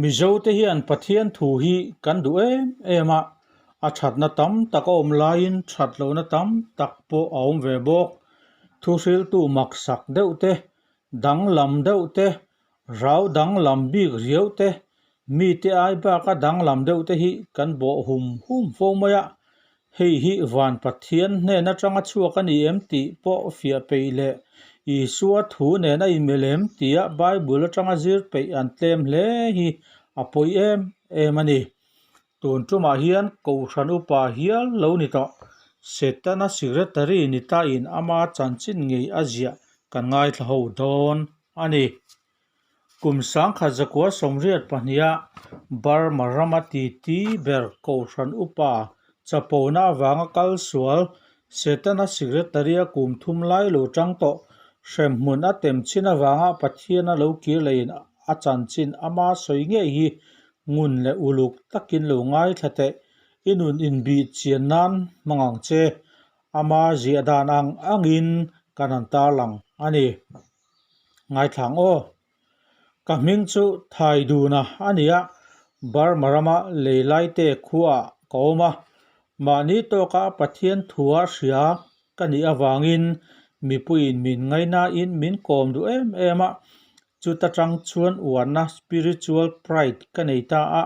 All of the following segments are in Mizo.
Mizote hian Pathian thu hi kan duh em em a, a thatna tam tak a awm laiin that lohna tam tak pawh a awm ve bawk. Thuhriltu maksak deuh te, danglam deuh te, rau danglam bik riau te, mite ai baka danglam deuh te hi kan bawh hum hum fo mai a, Hei hi van Pathian hnen atanga chhuak a ni em tih pawh fiah peih leh Isua thu nen a inmelh em tia Bible atanga zir peih an tlem hle hi a pawi em em a ni. Tun tumah hian Kohhran upa hial lo ni tawh. Setana secretary ni tain ama chanchin ngei a ziah kan ngaithla ho dawn a ni. Kum sangkhat zakua sawmriat pahniha Burma rama titi ber Kohhran upa chapona avanga kal sual Setana Secretary-a kum thum lai lo tang tawh hremhmun a tem chin avanga Pathiana lo kir leiin a chanchin ama sawi ngei hi ngun leh uluk takin lo ngaithla teh i nun inbih chian nan hmang ang che ama ziah dan ang angin kan han tarlang a ni. Ngaithlang aw. Ka hming chu Thaiduna a ni a, Burma rama Leilaite khuaah ka awm a. Mahni tawka Pathian thua hria ka nih avangin mipuiin min ngainain min kawm duh em em a. Chuta tang chuan uarna, spiritual pride, ka nei ta a.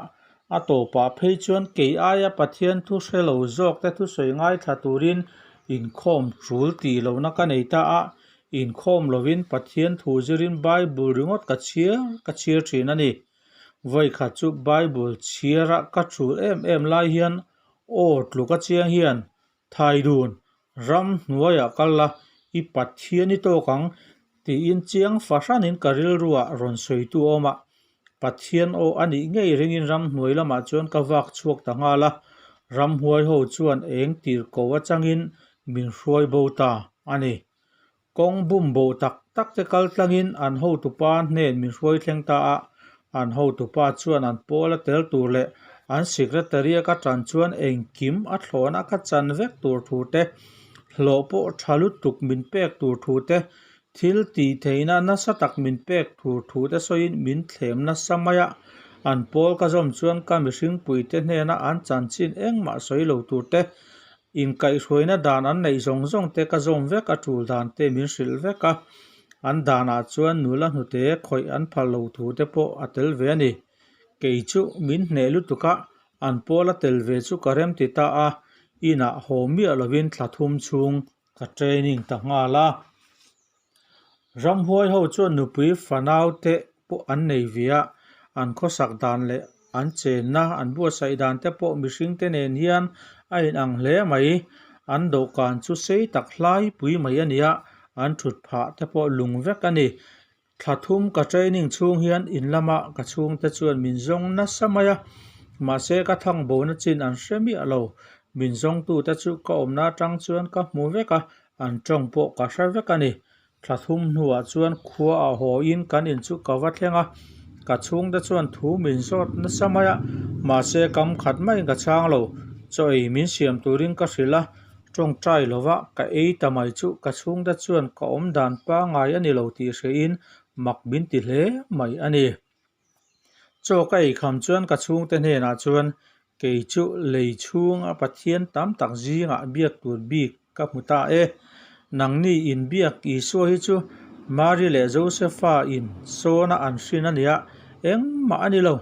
A tawpah phei chuan kei aia Pathian thu hre lo zawkte thusawi ngaithla turin inkhawm tul tih lohna ka nei ta a. Inkhawm lovin Pathian thu zirin Bible ringawt ka chhiar ka chhiar thin a ni. Vawikhat chu Bible chhiara ka chul em em lai hian aw tluk a chiang hian, Thaidun, ram hnuaiah kal la, i Pathian i tawk ang, tiin chiang fahranin ka rilruah rawn sawitu a awm a. Pathian aw a nih ngei ringin ram hnuai lamah chuan ka vak chhuak ta nghal a, ramhuai ho chuan eng tir ko atangin min hruai bo ta a ni. Kawng bum bo tak tak te kal tlangin an hotupa hnen min hruai thleng ta a, an hotupa chuan an pawl a tel tur leh an secretary a ka tan chuan engkim a thlawna ka chan vek tur thu te, hlawh pawh tha lutuk min pek tur thu te, thil tih theihna nasa tak min pek tur thu te sawiin min thlem nasa mai a, an pawl ka zawm chuan ka mihringpuite hnena an chanchin engmah sawi lo tur te Inkaihhruaina dan an neih zawng zawng te ka zawm vek a tul dan te min hrilh vek a, an danah chuan nula hnute khawih an phal lo thu te pawh a tel ve a ni. Kei chu min hneh lutuk a, an pawl a tel ve chu ka rem ti ta a, inah haw miah lovin thla thum chhung ka training ta nghal a. Ramhuai ho chuan nupui fanau te pawh an nei ve a, an khawsak dan leh an chenna an buatsaih dan te pawh mihring te nen hian a inang hle mai. An dawhkan chu sei tak hlai pui mai a ni a, an thut phah te pawh lung vek a ni. Thla thum ka training chhung hian in lama ka chhungte chuan min zawng nasa mai a, mahse ka thang bona chin an hre miah lo. Min zawngtute chu ka awmna atang chuan ka hmu vek a, An tawng pawh ka hre vek a ni. Thla thum hnuah chuan khua a haw in kan in chu ka va thleng a, ka chhungte chuan thu min zawt nasa mai a, mahse kam khat maiin ka chhang lo. Chaw ei min siam turin ka hrilh a, tawngtai lova ka ei ta mai chu ka chhungte chuan ka awm dan pangngai a ni lo tih hrehin mak min ti hle mai a ni. Chaw ka ei kham chuan ka chhungte hnenah chuan kei chu lei chhunga Pathian tam tak zingah biak tur bik ka hmu ta e. Nangni in biak Isua hi chu Mari leh Josefa in sawna an hrin a nia, engmah a ni lo.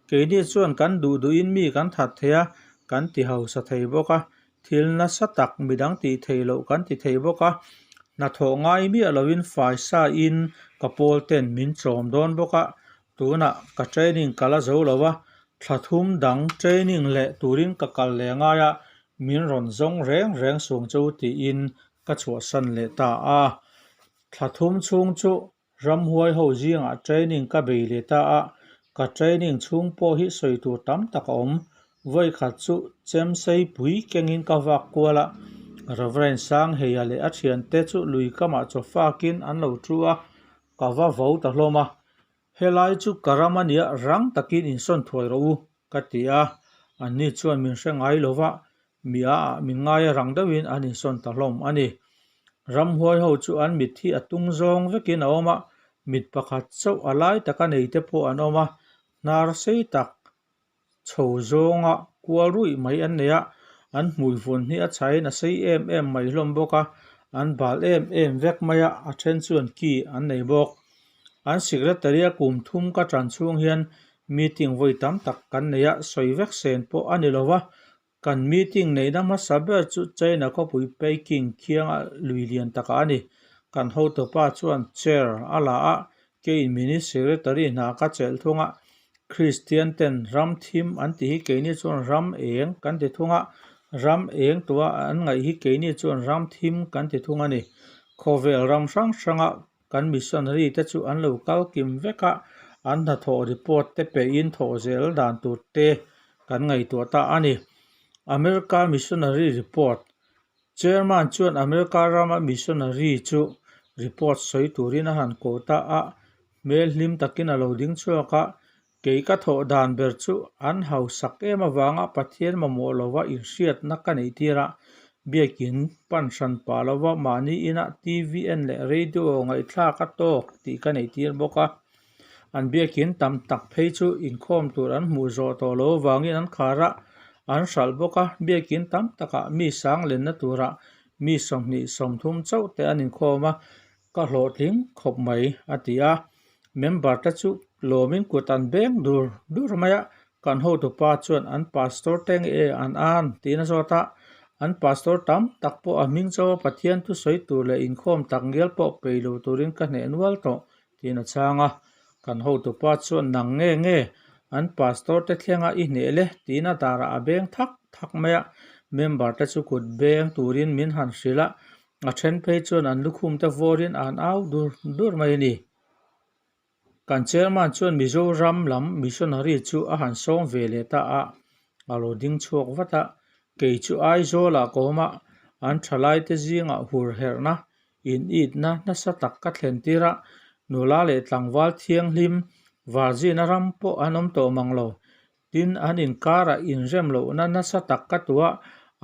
Keini chuan kan duh duhin mi kan that thei a, kan ti hausa thei bawk a, Thil nasa tak midang tih theih loh kan ti thei bawk a, hnathawh ngai miah loin faisa in ka pawl ten min chawm dawn bawk a, tunah ka training ka la zo lo a, thla thum dang training leh turin ka kal leh ngai a, min rawn zawng reng reng sung chu tiin ka chhuahsan leh ta a. Thla thum chhung chu Ramhuai ho zingah training ka bei leh ta a, ka training chhung pawh hi sawi tur tam tak a awm. Vawikhat chu chemsei pui kengin ka vak kual a, Reverend Sangheia leh a thiante chu lui kamah chaw fakin an lo thu a, ka va vo ta hlawm a. Helai chu ka ram a nia, rang takin insawn thuai rawh u, ka ti a. Anni chuan min hre ngai lo va, Mi a ah min ngai a rang deuhin an insawn ta hlawm a ni. Ramhuai ho chu an mit hi a tung zawng vekin a awm a, mit pakhat chauh a lai taka nei te pawh an awm a, Hnar sei tak chho zawnga kual ruih mai an nei a, an hmui vun hi a chhain a sei em em mai hlawm bawk a, an bal em em vek mai a, a then chuan ki an nei bawk. An secretary a kum thum ka tan chhung hian meeting vawi tam tak kan nei a, sawi vek sen pawh a ni lo va, Kan meeting neihna hmasa ber chu China khawpui Peking khianga lui lian takah a ni. Kan hotupa chuan chair a la a, keiin mini secretary hna ka chelh thung a. Kristian ten ram thim an tih hi keini chuan ram eng kan ti thung a, ram eng tua an ngaih hi keini chuan ram thim kan ti thung a ni. Khawvel ram hrang hranga kan missionary te chu an lo kal kim vek a, an hnathawh report te pehin thawh zel dan tur te kan ngaihtuah ta a ni. America Missionary Report Chairman chuan America rama missionary chu report sawi turin a han ko ta a, hmel hlim takin a lo ding chhuak a, kei ka thawh dan ber chu an hausak em avanga Pathian mamawh lova inhriatna ka neih tir a, biakin pan hran pah lova mahni inah TV en leh radio ngaihthlak a tawk tih ka neih tir bawk a. An biakin tam tak phei chu inkhawm tur an hmuh zawh tawh lo avangin an khar a, an hralh bawk a. Biakin tam takah mi sang lenna turah mi 20 30 chauh te an inkhawm a, ka hlawhtling khawp mai, a ti a. Member te chu lawmin kut an beng dur dur mai a, Kan hotupa chuan an pastor te nge an an tiin a zawt a, an pastor tam tak pawh a hming chauha Pathian thusawi tur leh inkhawm tak ngial pawh pei lo turin ka hneh nual tawh tiin a chhang a. Kan hotupa chuan nang nge nge an pastor te thlenga i hneh le tiin a darah a beng thak thak mai a, member te chu kut beng turin min han hrilh a, a then phei chuan an lukhum te vawrin an au dur dur mai a ni. Kan chairman chuan Mizoram lam missionary chu a han sawm ve leh ta a, a lo ding chhuak vat a. Kei chu Aizawlah ka awm a, an thalaite zingah hur herhna, initna nasa tak ka thlen tir a, nula leh tlangval thianghlim Virgin-a ram pawh an awm tawh mang lo. Tin, an inkarah inrem lohna nasa tak ka tuah,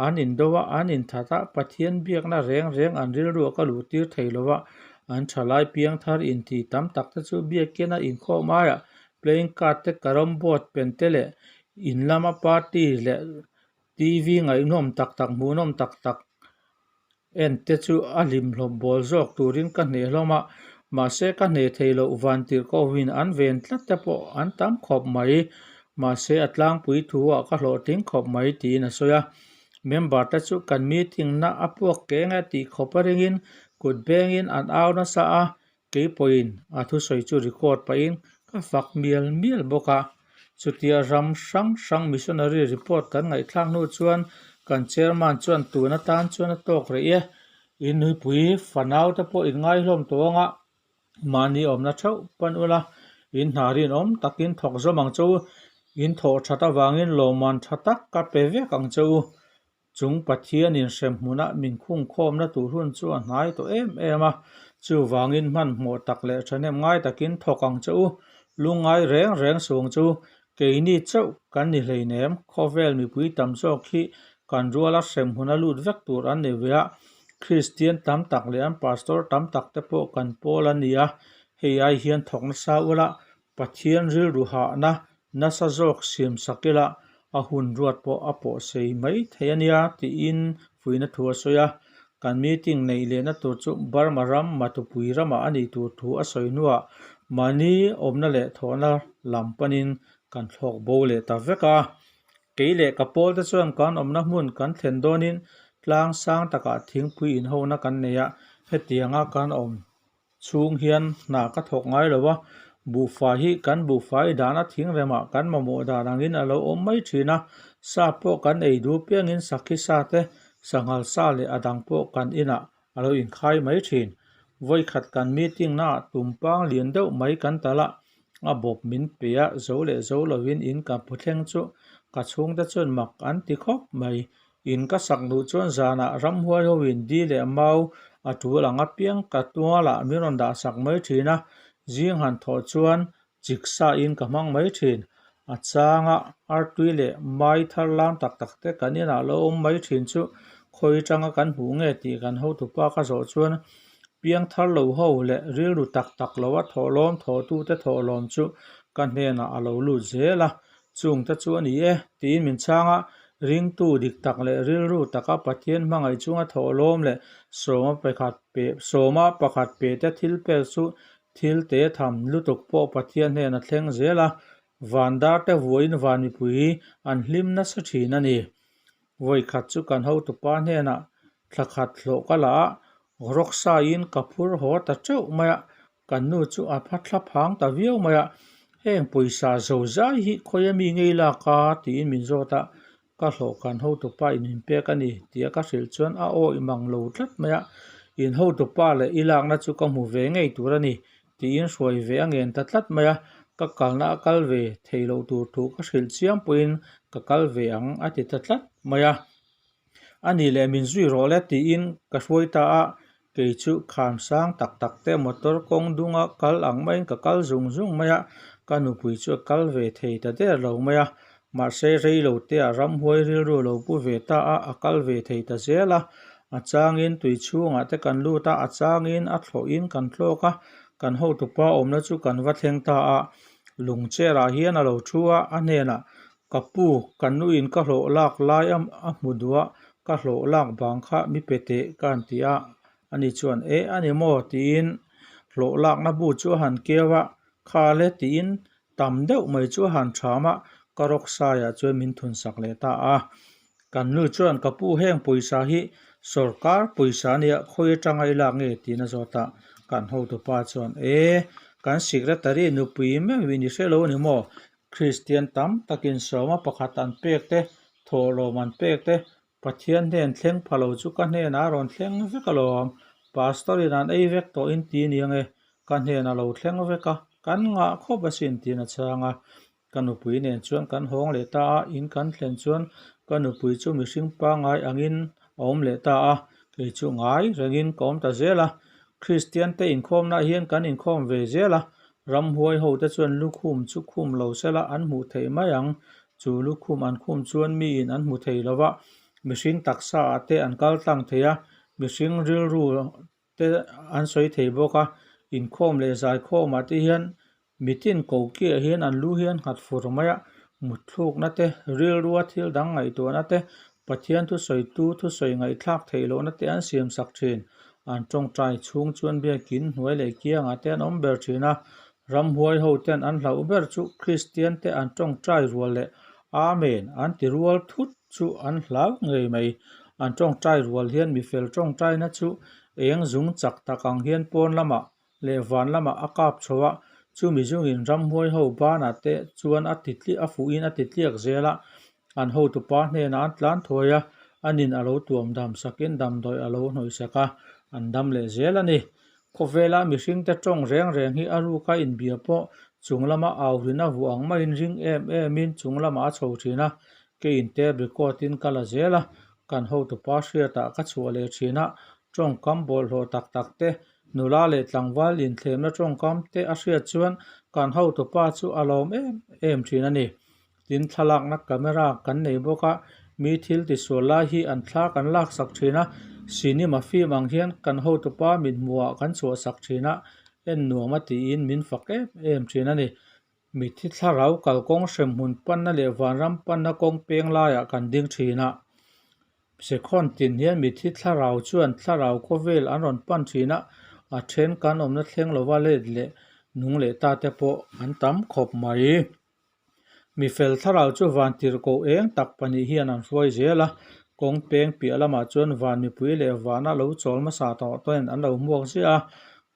an indo a, an inthat a, Pathian biakna reng reng an rilruah ka luh tir thei lo a, an thalai piangthar inti tam tak te chu biakina inkhawm aiah playing card te, carrom board pen te leh in lama party leh TV ngaihnawm tak tak hmuhnawm tak tak En te chu a hlimhlawp bawl zawk turin ka hneh hlawm a, mahse ka hneh thei loh vantirhkohin an ven tlat te pawh an tam khawp mai. Mahse a tlangpui thu ah ka hlawhtling khawp mai tiin a sawi a. Member te chu kan meeting na a puak keng e tih khawp a ringin kut bengin an au nasa a, Kei pawhin a thusawi chu record pahin ka fak mial mial bawk a. Chutia ram hrang hrang missionary report kan ngaihthlak hnu chuan kan chairman chuan tun atan chuan a tawk rih e. Innuipui fanau te pawh inngai hlawm tawh ang a, mahni awmna theuh pan ula, in hna rinawm takin thawk zawm ang che u, in thawh that avangin lawmman tha tak ka pe vek ang che u. Chung Pathianin hremhmuna min khungkhawmna tur hun chu a hnai tawh em em a, chuvangin hmanhmawh tak leh thahnem ngai takin thawk ang che u, lungngai reng reng suang chu keini chauh kan ni hleinem, khawvel mipui tam zawk hi kan ruala hremhmuna lut vek tur an ni ve a, Kristian tam tak leh an pastor tam tak te pawh kan pawl a ni a, hei ai hian thawk nasa ula Pathian rilru hahna nasa zawk siam sak ila a hun ruat pawh a pawh sei mai thei a nia tiin fuihna thu a sawi a. Kan meeting neih lehna tur chu Burma ram Matupui ramah a nih tur thu a sawi hnuah mahni awmna leh thawhna lam panin kan thlawk bo leh ta vek a. Kei leh ka pawl te chuan kan awmna hmun kan thlen dawnin tlang sang takah thingpui inhona kan nei a, hetianga kan awm Chhung hian hna ka thawk ngai lo a, buhfai hi kan buhfai dahna thingremah kan mamawh dan angin a lo awm mai thin a, sa pawh kan ei duh piangin sakhi sa te, sanghal sa leh a dang pawh kan inah a lo inkhai mai thin. Vawikhat kan meeting naah tumpang lian deuh mai kan talh a, a bawp min pe a, zo leh zo lovin in ka hmu thleng chu ka chhungte chuan mak an ti khawp mai. In ka sak duh chuan zanah ramhuai hoin di leh mau a tul ang apiang ka tualah min rawn dah sak mai thin a, zing han thawh chuan chik sa in ka hmang mai thin. A changa artui leh mai thar lam tak tak te kan inah lo awm mai thin chu khawi atanga kan hmuh nge tih kan hotupa ka zawh chuan piang thar lo ho leh rilru tak tak loa thawhlawm thawhtute thawhlawm chu Ka hnenah a lo lut zel a, Chung te chu a ni e, tiin min chhang a. Ringtu dik tak leh rilru taka Pathian hmangaih chunga thawhlawm leh sawma pakhat pe te thil pek chu thil te tham lutuk pawh Pathian hnena thleng zel a, van dar te vuahin van mipui an hlim nasa thin a ni. Vawi khat chu kan hotupa hnenah thla khat hlawh ka la a, rawksaiin ka phur haw ta teuh mai a, Kan nu chu a pha thla phang ta viau mai a, Heng pawisa zo zai hi khawi ami ngei lak a? tiin min zawt a, ka hlawh kan hotupa in min pek a ni tia ka hrilh chuan a awih mang lo tlat mai a, In hotupa leh i lakna chu ka hmu ve ngei tur a ni tiin hruai ve a ngen ta tlat mai a, ka kalna a kal ve thei loh tur thu ka hrilh chiam pawhin ka kal ve ang a ti ta tlat mai a. A nih leh min zui rawh le tiin ka hruai ta a, kei chu kham sang tak tak te motor kawng dunga kal ang maiin ka kal zung zung mai a, ka nupui chu a kal ve thei ta der lo mai a, mahse rei lo te ah ramhuai rilru lo pu ve ta a, a kal ve thei ta zel a, a changin tui chhungah te kan lut a, a changin a thlawhin kan thlawk a, kan hotupa awmna chu kan va thleng ta a, lung chair ah hian a lo thu a, a hnenah Ka pu, ka nuin ka hlawh lak lai a hmu duh a, ka hlawh lak bang kha mi pe teh ka han ti a. Ani chuan, E, a ni maw? tiin hlawh lakna bu chu a han keu a, Kha le tiin tam deuh mai chu a han ṭham a, ka rawk saiah chuan min thun sak leh ta a. Kan nu chuan, Ka pu, heng pawisa hi sawrkar pawisa a nia, khawi atanga i lak nge? tiin a zawt a. Kan hotupa chuan, E, kan secretary nupui meuhin i hre lo a ni maw? Kristian tam takin sawma pakhat an pek te, thawhlawm an pek te, Pathian hnen thleng pha lo chu ka hnenah a rawn thleng vek alawm, Pastor in an ei vek tawh in ti nia nge, ka hnenah lo thleng vek a, kan ngah khawp asin tiin a chhang a. Ka nupui nen chuan kan hawng leh ta a, in kan thlen chuan ka nupui chu mihring pangngai angin a awm leh ta a, kei chu ngai rengin ka awm ta zel a. Kristian te inkhawmnaah hian kan inkhawm ve zel a, Ramhuai ho te chuan lukhum chu khum lo sela an hmuh theih mai ang. Chu lukhum an khum chuan miin an hmu thei lo va, mihring taksa ah te an kal tlang thei a, mihring rilru te an sawi thei bawk a. Inkhawm leh zaikhawm ah te hian mitin kokiah hian an lu hi an nghat fur mai a, mutthlukna te, rilrua thil dang ngaihtuahna te, Pathian thusawitu thusawi ngaihthlak theih lohna te an siam sak thin. An tawngtai chhung chuan biakin hnuai leh kiangah te an awm ber thin a, ramhuai ho ten an hlauh ber chu Kristian te an tawngtai rual leh Amen an ti rual thut chu an hlau ngei mai. An tawngtai rual hian mifel tawngtaina chu eng zung chak tak ang hian pawn lamah leh van lamah a kap chho a, chumi zungin ramhuai ho banah te chuan a ti tliak a fuhin a ti tliak zel a, an hotupa hnenah an tlan thuai a, anin a lo tuam dam sakin damdawi a lo hnawih sak a, an dam leh zel a ni. Khawvela mihringte tawng reng reng hi a ruka inbia pawh chung lama au rin a vuah ang maiin ring em emin chung lamah a chho thin a, keiin tape record in ka la zel a, kan hotupa hriatah ka chhuah leh thin a, tawngkam bawlhhlawh tak tak te Nula leh tlangval inthlemna tawngkam te a hriat chuan kan hotupa chu a lawm em em thin a ni. Tin, thlalakna camera kan nei bawk a, mi thil tisual lai hi an thla kan laksak thin a, cinema film ang hian kan hotupa mithmuhah kan chhuahsak thin a, en nuam a tiin min fak em em thin a ni. Mitthi thlarau kalkawng hremhmun panna leh vanram panna kawng peng laiah kan ding thin a. Sekhawn tin hian mitthi thlarau chuan thlarau khawvel an rawn pan thin a, a then kan awmna thleng lova let leh nung leh ta te pawh an tam khawp mai. Mifel thlarau chu van tirhkoh eng tak pahnih hian an hruai zel a, kawng peng piah lamah chuan van mipui leh vana lo chawl hmasa tawh ten an lo hmuak ziah a,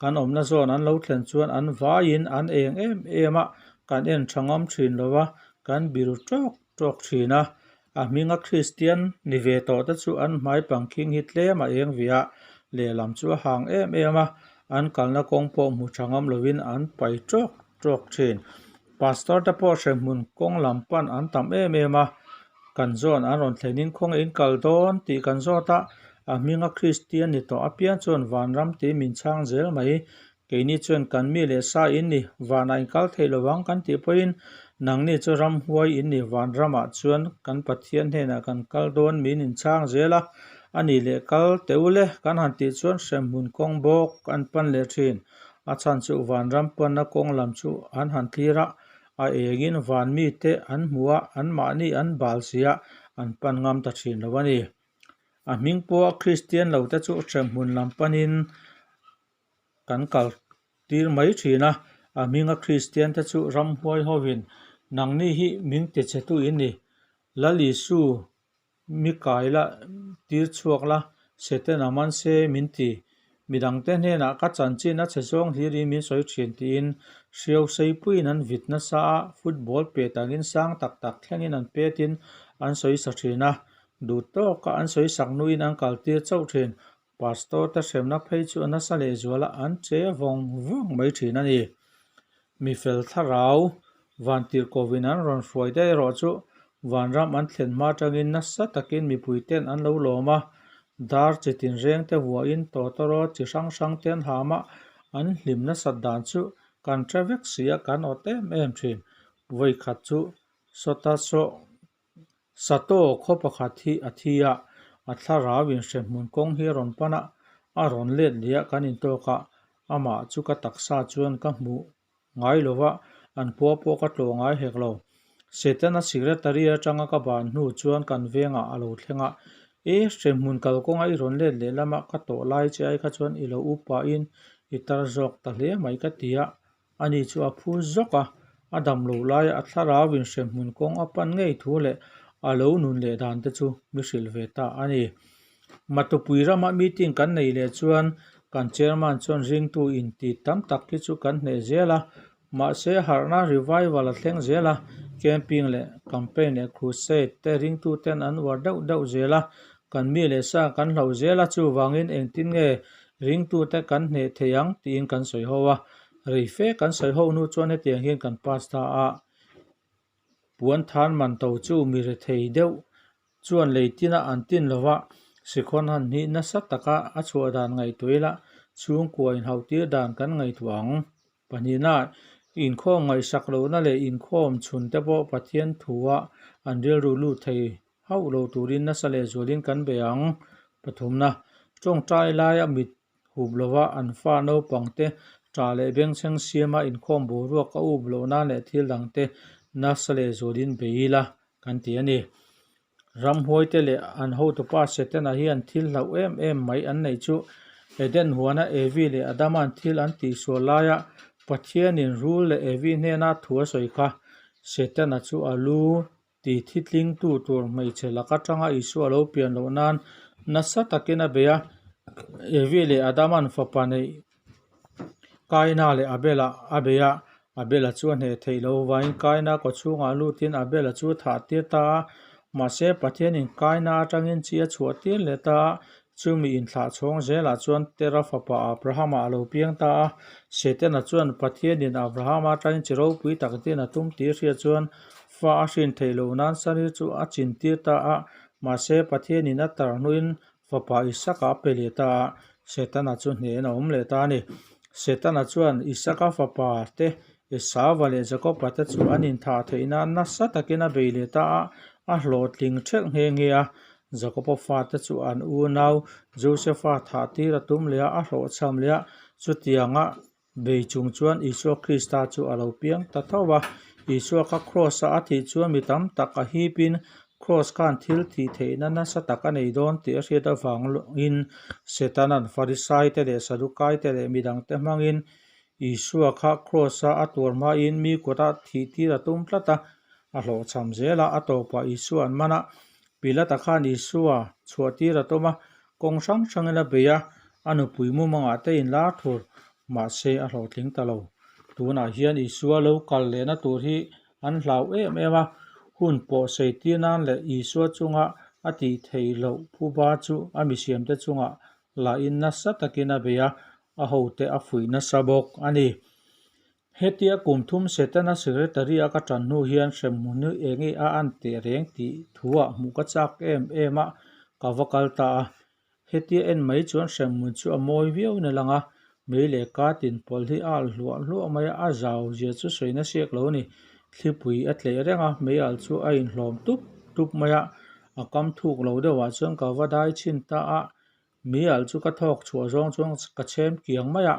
Kan awmna zawn an lo thlen chuan an vaiin an eng em em a, kan en tha ngam thin lo a, kan biru tawk tawk thin a. A hminga Kristian ni ve tawh te chu an hmai pangkhing hi tlem a eng ve a, lehlam chu a hang em em a, an kalna kawng pawh hmu tha ngam lovin an pai tawk tawk thin. Pastor te pawh hremhmun kawng lam pan an tam em em a, kan zawn an rawn thlenin khawnge in kal dawn tih kan zawt a, a hminga Kristian ni tawh apiang chuan vanram tih min chhang zel mai. Keini chuan kan mi leh sa in ni, vanah in kal theih lovang kan tih pawhin nangni chu ramhuai in ni, vanramah chuan kan Pathian hnenah kan kal dawn min inchhang zel a, a nih leh kal teh u le kan han tih chuan hremhmun kawng bawk an pan leh thin. A chhan chu vanram panna kawng lam chu an han thlir a, A engin van mite an hmu a, anmahni an bal si a, an pan ngam ta thin lo a ni. A hming pawha Kristian lote chu hremhmun lam panin kan kal tir mai thin a, a hminga Kristian te chu ramhuai hovin nangni hi min tichhetu in ni, Lal Isu mi kai la tir chhuak la, Setana man se min ti, midangte hnenah ka chanchin a chhe zawng hlirin min sawi thin tiin hriau seipuiin an vit nasa a, football pet angin sang tak tak thlengin an petin an sawi sa thin a, duh tawka an sawi sak hnuin an kal tir chauh thin. Pastor te hremna phei chu a nasa lehzual a, an che vawng vawng mai thin a ni. Mi fel thlarau vantirhkovin an rawn hruai daih erawh chu vanram an thlen hma atangin nasa takin mipui ten an lo lawm a, dar chi tinreng te vuahin tawtawrawt chi hrang hrang te an ham a, an hlim nasat dan chu kan hre vek si a, kan awt em em thin. Vawikhat chu sawta saw Sato khaw pakhat hi a thi a, a thlarau in hrehmun kawng hi a rawn pan a, a rawn let leh a kan intawk a, amah chu ka taksa chuan ka hmuh ngai lo va, an khua pawh ka tlawh ngai hek lo. Setana secretary atanga ka ban hnu chuan kan vengah a lo thleng a, E, hrehmun kalkawnga i rawn let leh lama ka tawh lai che ai kha chuan i lo upain i tar zawk ta hle mai ka ti a, Ani chu a phu zawk a, a dam lo laia a thlarau in hremhmun kawng a pan ngei thu leh a lo nun leh dan te chu mi hrilh ve ta a ni. Matupui rama meeting kan neih leh chuan kan chairman chuan ringtu inti tam tak hi chu kan hneh zel a, mahse harhna revival a thleng zel a, camping leh campaign leh crusade te ringtu ten an uar deuh deuh zel a, kan mi leh sa kan hloh zel a, chuvangin engtin nge Ringtute kan hneh thei ang tiin kan sawi ho a, rei fe kan sawi ho hnu chuan hetiang hian kan pass ta a, puan than man to chu mi rethei deuh chuan lei tina an tin lo va, sikhawn han hnih nasa taka a chhuah dan ngaihtuah ila chhungkua inhauhtir dan kan ngaihtuah ang. Pahnihna, inkhawm ngaihsak lohna leh inkhawm chhun te pawh Pathian thua an rilru lut thei hauh lo turin nasa lehzualin kan bei ang. Pathumna, tawngtai laia mit hup lova an fa naupangte ṭah leh bengchheng siama inkhawm boruak a up loh nan leh thil dangte nasa lehzualin bei ila kan ti a ni. Ramhuaite leh an hotupa Setana hian thil hlauh em em mai an neih chu Eden huana Evi leh Adama'n thil an tihsual laia Pathianin rul leh Evi hnena thu a sawi kha Setana chu a lu ti thitlingtu tur hmeichhe lak atanga Isua lo pian loh nan nasa takin a bei a. Evi leh Adama'n fapa neih Kaina leh Abela a bei a, Abela chu a hneh theih loh avangin Kaina kawchhungah lutin Abela chu a thah tir ta a. Mahse, Pathianin Kaina atangin chi a chhuah tir leh ta a, chumi inthlah chhawng zelah chuan Tera fapa Abrahama a lo piang ta a. Setana chuan Pathianin Abrahama atangin chi ropui tak din a tum tih hriat chuan fa a hrin theih loh nan Sari chu a chin tir ta a, mahse, Pathianin a tar hnuin Fapa Isaka a pe leh ta a, Setana chu hnen a awm leh ta a ni. Setana chuan Isaka fapa te, Esauva leh Jakoba te chu an inthah theih nan nasa takin a bei leh ta a, a hlawhtling ṭhelh nghe nghe a. Jakoba fate chu an unau Josefa thah tir a tum leh a, a hlawhchham leh a, chutianga Bei chung chuan Isua Krista chu a lo piang ta tho a. Isua kha Kraws-a a thih chuan mi tam tak a hipin Kraws khan thil thih theihna nasa tak a nei dawn tih a hriat avangin Setana'n Farisaite leh Sadukaite leh midangte hmangin Isua kha Kraws-a a tuar hmain mi kuta thih tir a tum tlat a, a hlawhchham zel a, a tawpah Isua an man a. Pilata khan Isua chhuah tir a tum a, kawng hrang hrangin a bei a, a nupui mumangah te inlar thur, mahse a hlawhtling ta lo. Tunah hian Isua lo kal lehna tur hi an hlau em em a, hun pawh sei tir nan leh Isua chunga a tih theih loh phuba chu a misiamte chungah lahin nasa takin a bei a, a hote a fuih nasa bawk a ni. Hetia kum thum Setana secretary a ka tan hnu hian hremhmun hi eng nge a an teh reng tih thuah hmuh ka chak em em a, ka va kal ta a. Hetia en mai chuan hremhmun chu a mawi viau in a lang a, mei leh ka tin pawlh hi a alh hluah hluah mai a, a zau zia chu sawi na siak lo a ni. Thlipui a tleh reng a, mei alh chu a inhlawm tup tup mai a, a kam thuk lo deuhah chuan ka va dai chhin ta a, Mi alh chu ka thawk chhuah zawng chuan ka chhem kiang mai a,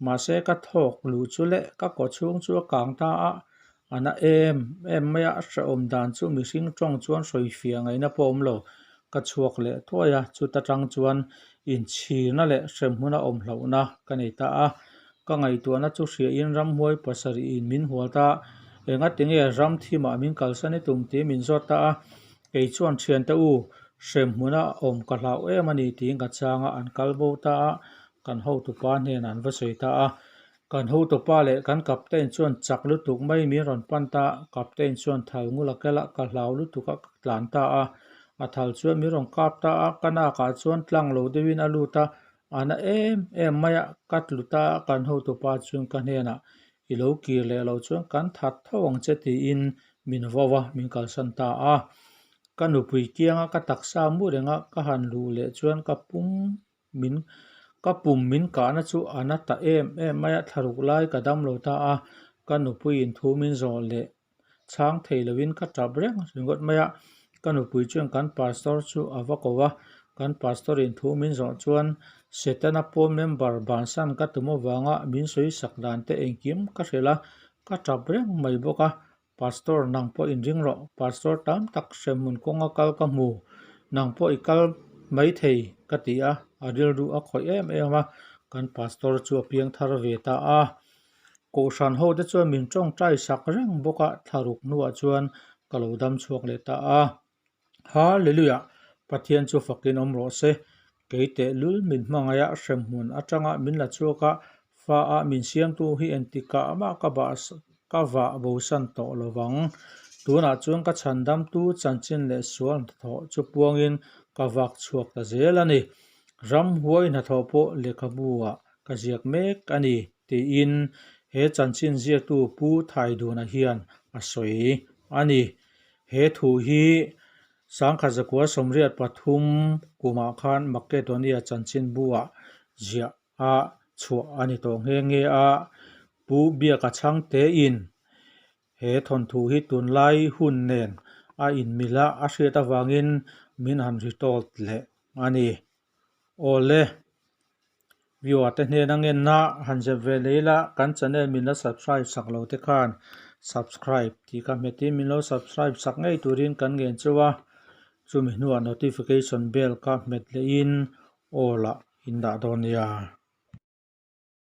mahse ka thawk luh chu leh ka kaw chhung chu a kang ta a, A na em em mai a, a hrehawm dan chu mihring tawng chuan hrawifiah ngaihna pawh a awm lo. Ka chhuak leh thuai a, chuta tang chuan inchhirna leh hremhmun a awm hlauhna ka nei ta a. Ka ngaihtuahna chu hriain ramhuai pasarihin min hual ta a, engatinge ram thimah min kalsan i tum tih min zawt ta a. Kei chuan thiante u, hremhmuna awm ka hlau em a ni tiin ka chang a, an kal bo ta a, kan hotupa hnenah an va sawi ta a. Kan hotupa leh kan captain chuan chak lutuk mai min rawn pan ta a, captain chuan thal ngul a kel a, ka hlau lutuk a, ka tlan ta a. A thal chuan min rawn kap ta a, ka nakah chuan tlang lo deuhin a lut a, a na em em mai a, ka tlu ta a, kan hotupa chuan ka hnenah i lo kir leh loh chuan kan that tho ang che tiin min vo a, min kalsan ta a. Ka nupui kianga ka taksa mu renga ka han luh leh chuan ka pum min ka pum min kahna chu a na ta em em mai a, thlaruk lai ka dam lo ta a, ka nupuiin thu min zawh leh chhang thei lovin ka tap reng ringawt mai a, ka nupui chuan kan pastor chu a va ko a, kan pastor in thu min zawh chuan Setana pawn member bansan ka tum avanga min sawi sak dan te engkim ka hrilh a, ka tap reng mai bawk a, Pastor nang pawh inring rawh, Pastor tam tak hremhmun kawnga kal ka hmu, nang pawh i kal mai thei ka ti a, a rilru a khawih em em a, kan Pastor chu a piang thar ve ta a. Kohhran ho te chuan min tawngtai sak reng bawk a, thlaruk hnuah chuan ka lo dam chhuak leh ta a. Hallelujah! Pathian chu fakin awm rawh se. Kei tehlul min hmangaih a, hremhmun atanga min la chhuak a, fa a min siamtu hi engtikah mah ka bah ka vah bosan tawh lo vang. Tunah chuan ka chhandamtu chanchin leh sual hnathawh chu puangin ka vak chhuak ta zel a ni. Ramhuai hnathawh pawh lehkhabu-ah ka ziak mek a ni, tiin he chanchin ziaktu Pu Thaiduna hian a sawi a ni. He thu hi Sangkhat zakua 83 kumah khan Makedonia chanchinbu-ah ziah a chhuah a ni tawh nghe nghe a, Pu Biaka Chhangtein he thawnthu hi tunlai hun nen a inmil a, a hriat avangin min han ritold leh a ni. Awle, viewer te hnena ngenna han zep ve leh ila, kan channel min la subscribe sak lo te khan subscribe tih kha hmetin min lo subscribe sak ngei turin kan ngen chauh a, chumi hnuah notification bell kha hmet lehin all ah in dah dawn nia.